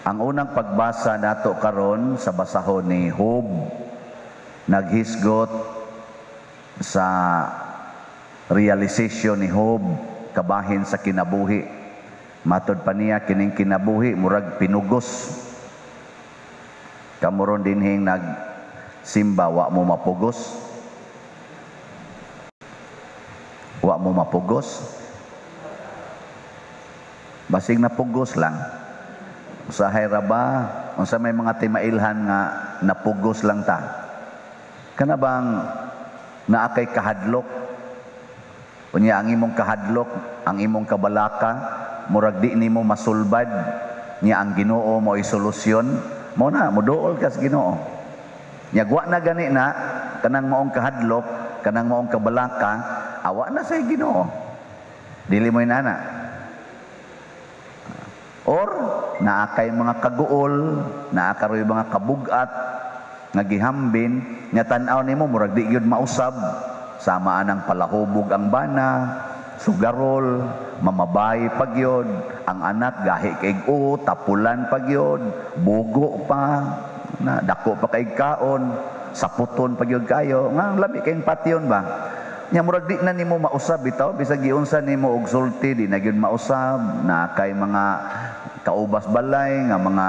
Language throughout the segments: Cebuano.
Ang unang pagbasa nato karon sa basahon ni Job, naghisgot sa realization ni Job kabahin sa kinabuhi. Matod pa niya, kining kinabuhi murag pinugos. Kamo ron dinhing nagsimba, wa mo mapugos? Wa mo mapugos? Basig napugos lang. Usahay ra ba unsa may mga timailhan nga napugos lang ta? Kana bang naa kay kahadlok? Unya ang imong kahadlok, ang imong kabalaka, murag di nimo masulbad, nya ang Ginoo mo'y solusyon, mo na moduol ka sa Ginoo. Nya wa na gani na kanang maong kahadlok, kanang maong kabalaka, awa na sa Ginoo. Dili mo inana. Or naa kay mga kaguol, naa karoy mga kabugat nga gihambin, nga tan-aw nimo murag di gyud mausab, sama anang palahubog ang bana, sugarol, mamabay pagyod, ang anak gahi kay o, tapulan pagyod, bugo pa, na dako pa kay kaon, saputon pagyod kayo, nga lami kayong patyon ba? Nya murag di na nimo mausab bitaw, bisag giunsa nimo og sulti di na gyud mausab, na kay mga kaubas balay nga mga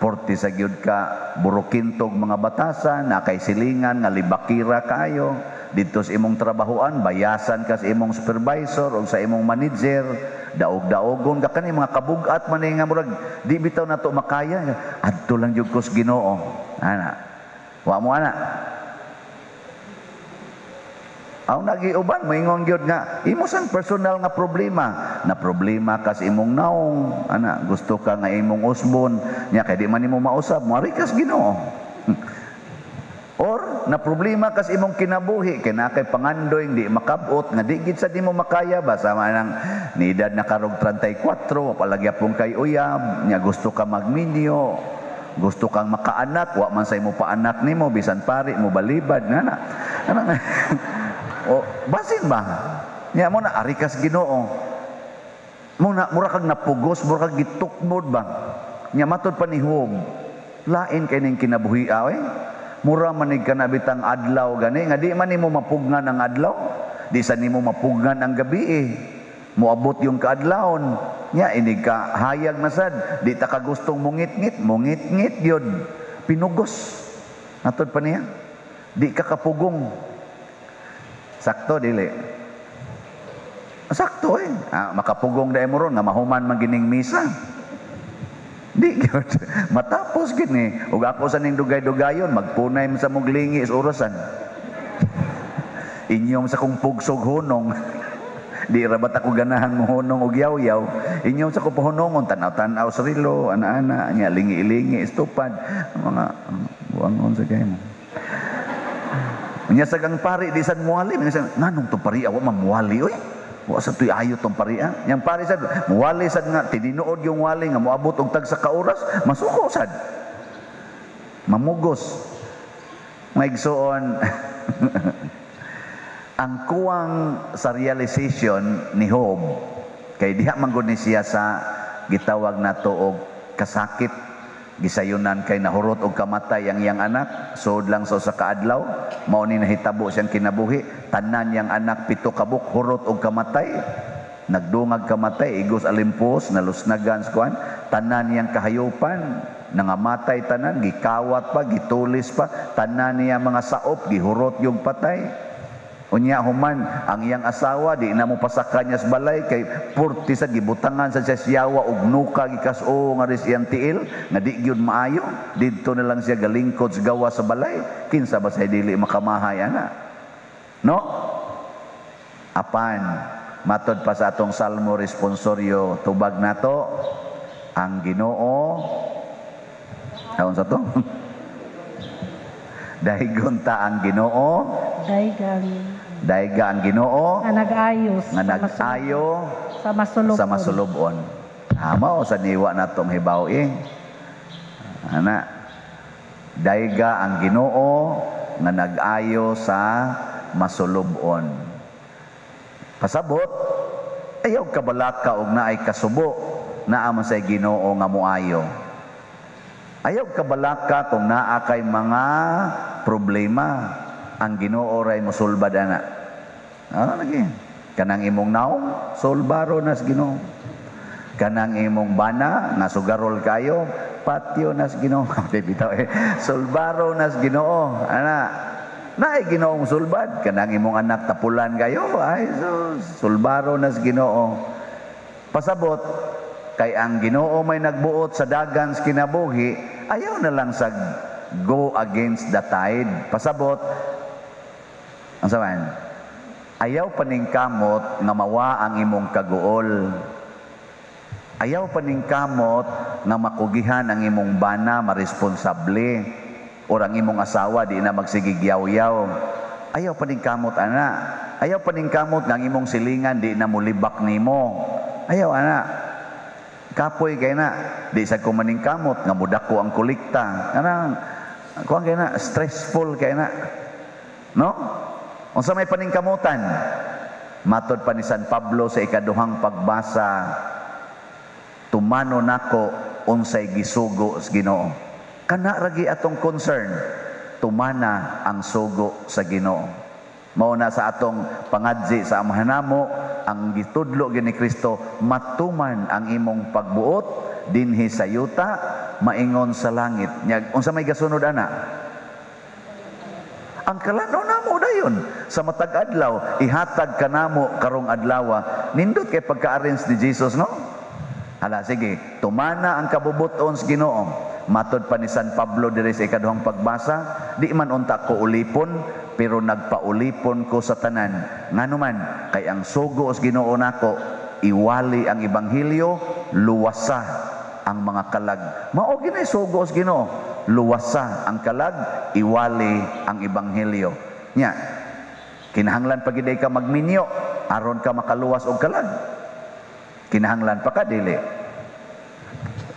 porti sa gyud ka burukintog mga batasan, na kay silingan nga libakira kayo didto sa imong trabahoan, bayasan ka sa imong supervisor o sa imong manager, daog-daogon ka, kani mga kabugat man nga murag di bitaw nato makaya, adto lang gyud ko sa Ginoo ana. Wa mo ana. Aw nagiuban moingon gyud nga imo sang personal nga problema, na problema ka sa imong naong ana, gusto ka nga imong usbon nya kay di man nimo mausab, moari ka sa Ginoo. Or na problema ka sa imong kinabuhi kay naa kay pangandoy di makabot nga di gid sa nimo makaya ba, sama nang ni edad na karog 34, wa pa kay uyab, nya gusto ka magminyo, gusto kang makaanak, wa man sa imo paanak nimo, bisan pari mo balibad nga na. O basin ba? Nya mo na ari kas Ginoo. Mo na mura kag napugos, mura kag gitukmod ba? Nya matod pa ni Job, lain kay ning kinabuhi eh. Mura manig ka na bitang adlaw gani nga di man nimo mapugnan ang adlaw, di sa nimo mapugnan ang gabi eh. Moabot yung kaadlawon. Nya inig ka hayag na sad, di ta ka gustong mungit-ngit, mungit-ngit gyud. Pinugos. Matod pa niya. Di ka kapugong. Sakto dili. Sakto eh. Ah, makapugong dahil mo ron nga mahuman man gining misa. Di gyud. Matapos gini. Ug ako sa ning dugay-dugayon magpunay man sa muglingi sa orasan. Inyong sa kong pugsog hunong. Di ra bat ako ganahan mo hunong og yaw-yaw. Inyong sa kong pahunongon tan-aw-tan-aw sa relo, ana-ana nya lingi-lingi estupad mga buangon sa kay mo. Unya sa kang pari di sad muwali, minsan nganong tong pari wa man muwali oy. Wa sa tuy ayo tong pari ah. Yang pari sad muwali sad nga tinuod yung wali nga moabot og tag sa ka oras, masuko sad. Mamugos. Maigsoon, ang kuwang sa realization ni Job kay diha man gud ni siya sa gitawag nato og kasakit, gisayunan kay nahurot og kamatay ang iyang anak sud lang sa usa ka adlaw. Mao ni nahitabo siyang kinabuhi, tanan yang anak pito kabuk hurot og kamatay, nagdungag kamatay, igos alimpos, nalusnagan sa kuan, tanan niyang kahayupan nangamatay tanan, gikawat pa, gitulis pa, tanan niya mga saop gihurot yung patay. Unya human ang iyang asawa di na mo pasaka niya sa balay kay purti sa gibutangan sa siya siyawa og nuka gikas-o nga ris iyang tiil nga di gyud maayo, didto na lang siya galingkod sa gawa sa balay. Kinsa ba say dili makamahay ana, no? Apan matod pa sa atong Salmo responsorio, tubag nato ang Ginoo taon sa to daygon ta ang Ginoo. Daygang Dayga ang Ginoo nga nag-ayos nga nag-ayo sa masulubon. Sa masulubon. Tama o sa niwa natong hibaw eh. Ana. Dayga ang Ginoo nga nag-ayo sa masulubon. Pasabot, ayaw kabalaka og naay kasubo, naa man say Ginoo nga moayo. Ayaw kabalaka kung naa kay mga problema. Ang Ginoo ray mosulbad ana. Ah, lagi. Kanang imong naong, sulbaro nas Ginoo. Kanang imong bana nga sugarol kayo, patyo nas Ginoo. Di bitaw eh. Sulbaro nas Ginoo. Ana, naay Ginoong sulbad. Kanang imong anak tapulan kayo, ay sus, sulbaro nas Ginoo. Pasabot kay ang Ginoo may nagbuot sa dagan sa kinabuhi, ayaw na lang sa go against the tide. Pasabot, ang saman, ayaw paningkamot nga mawa ang imong kaguol. Ayaw paningkamot nga makugihan ang imong bana, maresponsable, or ang imong asawa di na magsigig yaw-yaw. Ayaw paningkamot ana. Ayaw paningkamot nga ang imong silingan di na mulibak nimo. Ayaw ana. Kapoy kay na, di sa ko maningkamot nga mudako ang kolekta. Kanang kuan kay na, stressful kay na. No? Unsa may paningkamutan? Matod pa ni San Pablo sa ikaduhang pagbasa, tumano nako unsay gisugo sa Ginoo. Kana ragi atong concern, tumana ang sugo sa Ginoo. Mao na sa atong pangadzi sa Amahan namo, ang gitudlo gyud ni Kristo, matuman ang imong pagbuot dinhi sa yuta maingon sa langit. Nya unsa may gasunod ana? Ang kalanaw namo dayon sa matag adlaw, ihatag kanamo karong adlaw. Nindot kay pagka-arrange ni Jesus, no? Hala sige, tumana ang kabubuton sa Ginoo. Matod pa ni San Pablo diri sa ikaduhang pagbasa, di man unta ko ulipon, pero nagpaulipon ko sa tanan. Ngano man, kay ang sugo sa Ginoo nako, iwali ang ebanghelyo, luwasa ang mga kalag. Mao gini sugo sa Ginoo, luwasa ang kalag, iwali ang ebanghelyo. Nya, kinahanglan pa gid ka magminyo aron ka makaluwas og kalag. Kinahanglan pa ka dili.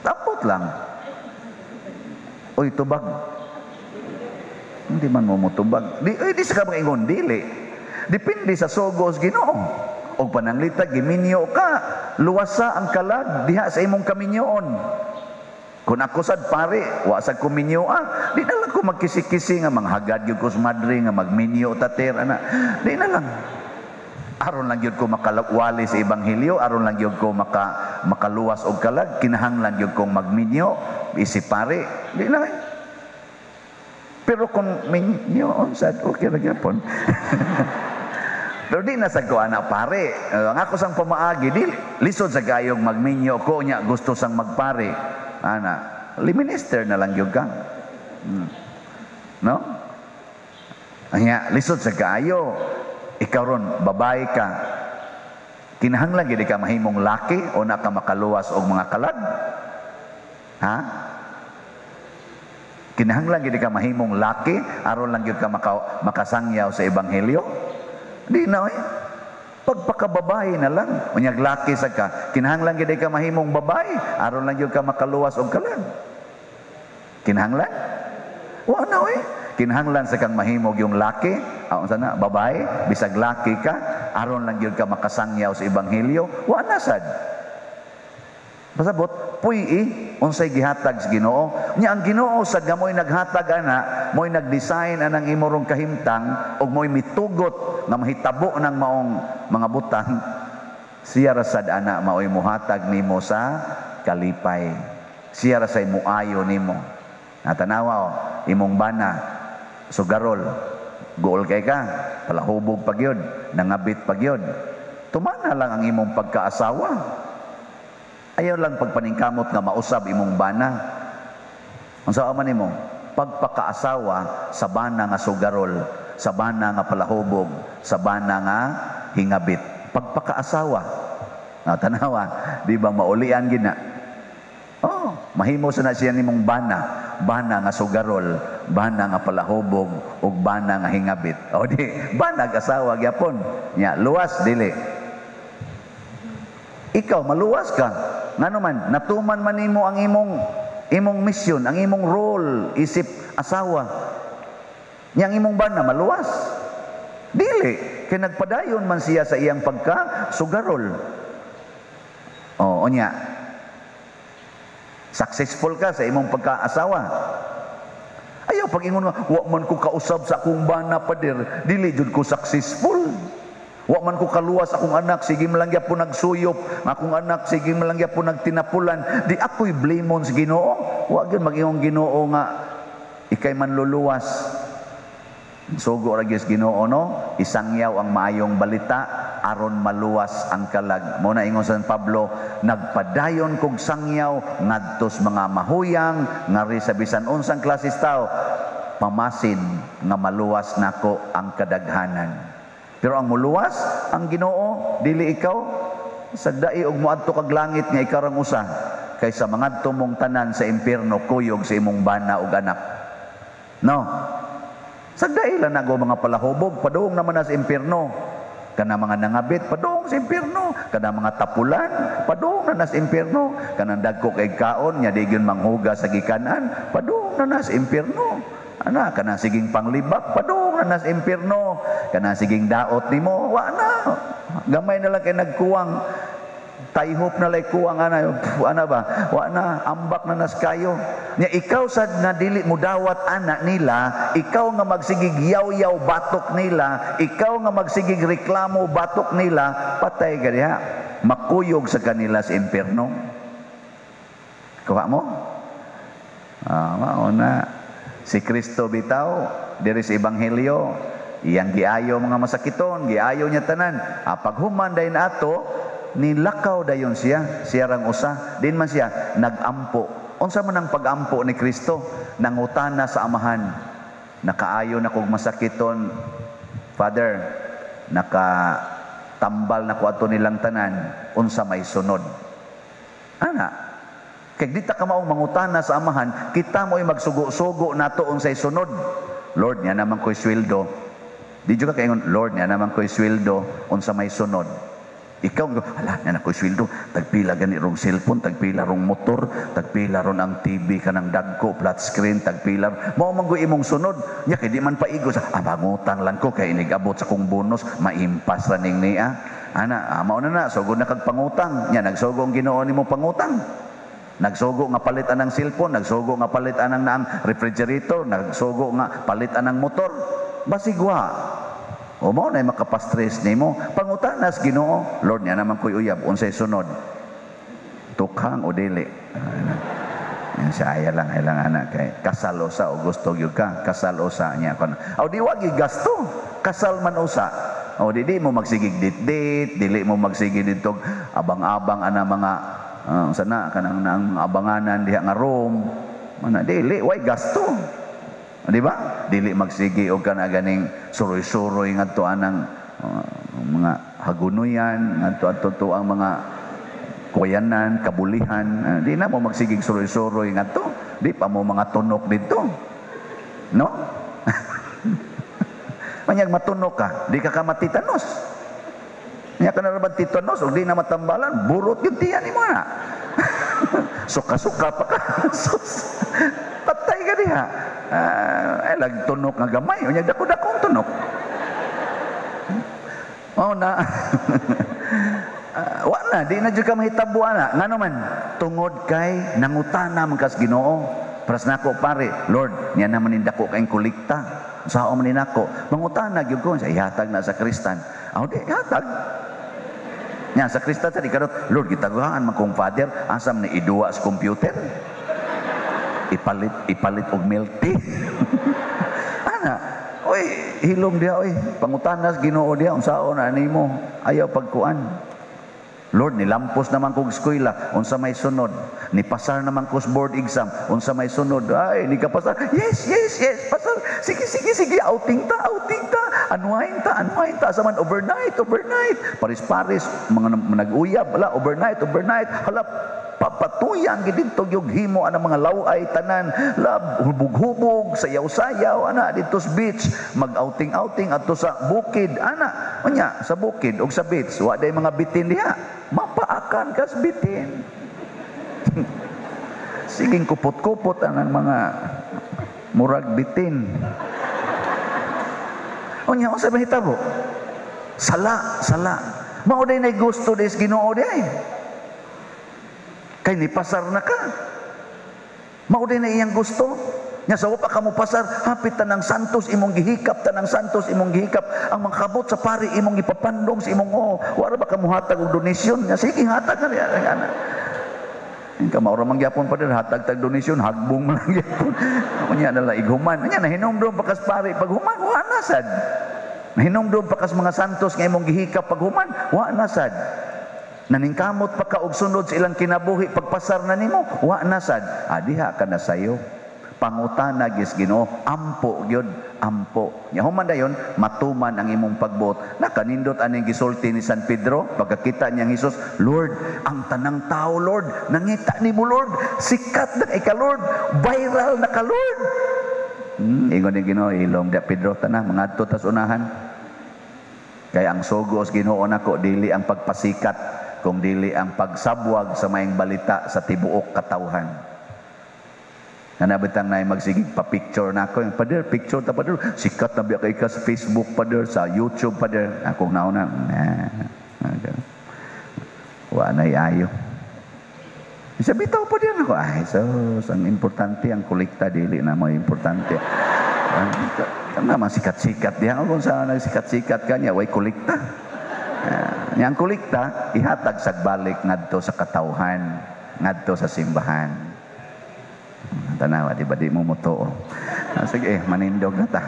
Tapot lang. Oy, tubag. Hindi man mo motubag. Di, ay, di sa ka maingon dili. Depende sa sugo sa Ginoo. Og pananglita giminyo ka, luwasa ang kalag diha sa imong kaminyoon. Kung ako sad pare, wa sad ko minyo ah. Di na lang ko magkisi-kisi nga manghagad gyud ko sa madre nga magminyo tater ana. Di na lang. Aron lang gyud ko makawali sa ebanghelyo, aron lang gyud ko makaluwas og kalag, kinahanglan gyud kong magminyo isip pare. Di na. Pero kung minyo sad, okay ra gyapon. Pero di na sa ko ana pare. Ang ako sang pamaagi di lisod sa kayong magminyo ko nya gusto sang magpare. Ana, li minister na lang gyud ka. No? Anya, lisod sa kaayo. Ikaw ron, babae ka. Kinahanglan gyud ka mahimong laki o na ka makaluwas og mga kalag? Ha? Kinahanglan gyud ka mahimong laki aron lang gyud ka makasangyaw sa ebanghelyo? Di na eh. Pagpakababae na lang. Unyag laki sa ka, kinahanglan gyud ka mahimong babae aron lang gyud ka makaluwas og kalag. Kinahanglan? Wa na eh. Kinahanglan sa kang mahimog yung laki, unsa na, babae, bisag laki ka, aron lang gyud ka makasangyaw sa ebanghelyo, wa na sad. Pasabot, puy-i, unsay gihatag sa Ginoo. Nya ang Ginoo sad nga mo'y naghatag ana, mo'y nagdesign anang imorong kahimtang ug mo'y mitugot nga mahitabo ng maong mga butang. Siya ra sad ana mao'y muhatag nimo sa kalipay. Siya ra say muayo nimo. Natanawa o, imong bana, sugarol, gool kay ka, palahubog pag yun, nangabit pag yun. Tumana lang ang imong pagkaasawa. Ayaw lang pagpaningkamot nga mausab imong bana. Ang sa man nimo, pagpakaasawa sa bana nga sugarol, sa bana nga palahubog, sa bana nga hingabit. Pagpakaasawa. Tanawa, di ba maulian gina? Oh, mahimo sa na siya nimong bana, bana nga sugarol, bana nga palahubog, ug bana nga hingabit. O di, bana asawa gyapon. Nya, luwas dili. Ikaw maluwas ka. Ngano man, natuman man nimo ang imong misyon, ang imong role isip asawa. Nya ang imong bana maluwas. Dili, kay nagpadayon man siya sa iyang pagka sugarol. O, unya. Successful ka sa imong pagkaasawa. Ayaw pag-ingon nga, "Wa man ko kausab sa akong bana, pader, dili jud ko successful. Wa man ko kaluwas akong anak, sige man lang gyapon nagsuyop, ang akong anak sige man lang gyapon nagtinapulan, di ako'y blamon sa Ginoo." Wa gyud mag-ingon Ginoo nga ikay manluluwas. Sugo ra gyud sa Ginoo, no? Isangyaw ang maayong balita aron maluwas ang kalag. Mo na ingon San Pablo, "Nagpadayon kog sangyaw ngadtos mga mahuyang, ngari sa bisan unsang klases tao, pamasin nga maluwas nako ang kadaghanan." Pero ang muluwas, ang Ginoo, dili ikaw. Sagdai og moadto kag langit nga ikaw rang usa kaysa mangadto mong tanan sa impierno kuyog sa imong bana ug anak. No. Sagdai lang nago mga palahubog, padung naman na sa impierno. Kana mga nangabit, padung sa impierno. Kana mga tapulan, padung na sa impierno. Kanang dagko kay kaon, nya di gyud manghugas sa gikanan, padung na sa impierno. Ana, kana siging panglibak, padung na sa impierno. Kana siging daot nimo, wa na. Gamay na lang kay nagkuwang. Tayhop na lay kuwang ana, pf, ana ba? Wa na, ambak na nas kayo. Nya ikaw sad nga dili mo dawat ana nila, ikaw nga magsigig yaw-yaw batok nila, ikaw nga magsigig reklamo batok nila, patay ka diha. Makuyog sa kanila sa impierno. Kuha mo? Ah, mao na. Si Kristo bitaw, diri sa Ebanghelyo, iyang giayo mga masakiton, giayo niya tanan. Ah, paghuman dayon ato, nilakaw dayon siya, siya rang usa. Din man siya nagampo. Unsa man ang pagampo ni Kristo? Nangutana sa Amahan. "Nakaayo na kog masakiton, Father, nakatambal na ko ato nilang tanan, unsa may sunod?" Ana, kay di ta ka maong mangutana sa Amahan, kita mo'y magsugo-sugo nato unsay sunod. "Lord, niya naman ko'y sweldo." Di jud ka kaingon, "Lord, niya naman ko'y sweldo, unsa may sunod?" Ikaw, "Hala, niya na ko'y sweldo, tagpila gani rong cellphone, tagpila rong motor, tagpila ron ang TV kanang dagko, flat screen, tagpila." Mao man go'y imong sunod. Nya kay di man paigo sa, "Ah, mangutang lang ko kay inigabot sa kong bonus, maimpas ra ning niya." Ana, ah, mao na na, sugod na kag pangutang. Nya nagsugo ang Ginoo nimo pangutang. Nagsugo nga palit anang cellphone, nagsugo nga palit anang naang refrigerator, nagsugo nga palit anang motor. Basigwa. O mao na makapastress nimo. Pangutanas Ginoo, "Lord, niya naman ko'y uyab, unsay sunod? Tukhang o dili?" Yan siya, ay lang, ay lang anak kay kasal usa o gusto gyud ka, kasal usa niya kon. O di wag gasto, kasal man usa. O di mo magsigig dit-dit, dili mo magsigig dito abang-abang ana mga sana kanang nang mga abanganan diha nga room. Mana dili way gasto. Di ba? Dili magsigi og kana ganing suroy-suroy ngadto anang mga hagunoyan ngadto adto to ang mga kuyanan, kabulihan. Di na mo magsigig suroy-suroy ngadto. Di pa mo mga tunok dito. No? Manyag matunok ka, di ka kamatitanos. Nya ka na raban titanos, ug di na matambalan, burot yung tiyan ni mo na. Suka-suka pa ka. Sus. Patay ka diha. Ay, lagtunok nga gamay. Unya dako-dakong tunok. Mao na. Wa na, di na jud ka mahitabo ana. Ngano man, tungod kay nangutana man kas Ginoo. Paras nako pare, "Lord, niya naman nindako kayong kolekta. Sao man nako?" Mangutana gyud ko, sa ihatag na sa kristan. Aw di ihatag. Nya sa kristan sa di karot, "Lord, gitaguhaan man kong father, asam ni iduwa sa computer. Ipalit ipalit og milk tea." Ana, oy, hilom diha oy, pangutanas Ginoo diha unsaon na nimo, ayaw pagkuan. "Lord, nilampos naman kog eskwela, unsa may sunod? Nipasar naman ko sa board exam, unsa may sunod?" Ay, ni ka pasar. Yes, pasar. Sige, sige, sige, outing ta, outing ta. Unwind ta, unwind ta. Asa man overnight, overnight. Paris-paris, mga nag-uyab, wala, overnight, overnight. Hala, papatuyang gid didto yung himo ana mga laway tanan, lab hubog-hubog, sayaw-sayaw ana didto sa beach, mag-outing-outing adto sa bukid ana. Unya sa bukid ug sa beach, wa day mga bitin diha, mapaakan kas bitin, siging kupot-kupot anang mga murag bitin. Unya unsa mahitabo? Sala, sala. Mao day nay gusto des Ginoo di ay. Kay nipasar na ka. Mao din na iyang gusto. Nya sa wa pa ka mopasar, hapit tanang santos imong gihikap, tanang santos imong gihikap, ang mga kamot sa pari imong gipapandong sa imong oh, wala ba ka muhatag og donasyon? Nya sige, hatag ka niya ana. Ka maura man gyapon pa din hatag tag donasyon, hagbong man lang gyapon. Unya na lang ighuman. Nya nahinumdum pa kas pari pag human, wa na sad. Nahinumdum pa kas mga santos nga imong gihikap paghuman, wa na sad. Naningkamot pa ka og sunod sa ilang kinabuhi pagpasar na nimo, wa na sad. Ah, diha ka na sayo. Pangutana gis Ginoo, ampo gyud, ampo. Nya human dayon matuman ang imong pagbuot. Nakanindot aning gisulti ni San Pedro pagkakita niya ang Hesus, "Lord, ang tanang tao, Lord, nangita nimo, Lord, sikat na ka, Lord, viral na ka, Lord." Ingon ni Ginoo, "Ilong da Pedro, tana mangadto tas unahan." Kaya ang sugo sa Ginoo nako dili ang pagpasikat, kung dili ang pagsabwag sa maayong balita sa tibuok katawhan. Nga bitang na magsigig pa-picture na ako. Yung, "Pader, picture ta, pader. Sikat na biya kay ka sa Facebook, pader, sa YouTube, pader." Akong nauna, nah, wa na ayo. Isa bitaw, pader ako. Ay, so, ang importante, ang kolekta, dili na mo importante. Kana man sikat-sikat diha kung sa nagsikat-sikat kanya way kolekta. Yang kolekta ihatag sa balik ngadto sa katawhan, ngadto sa simbahan. Tanawa, di ba di mo mutuo? Ah, sige, manindog na ta.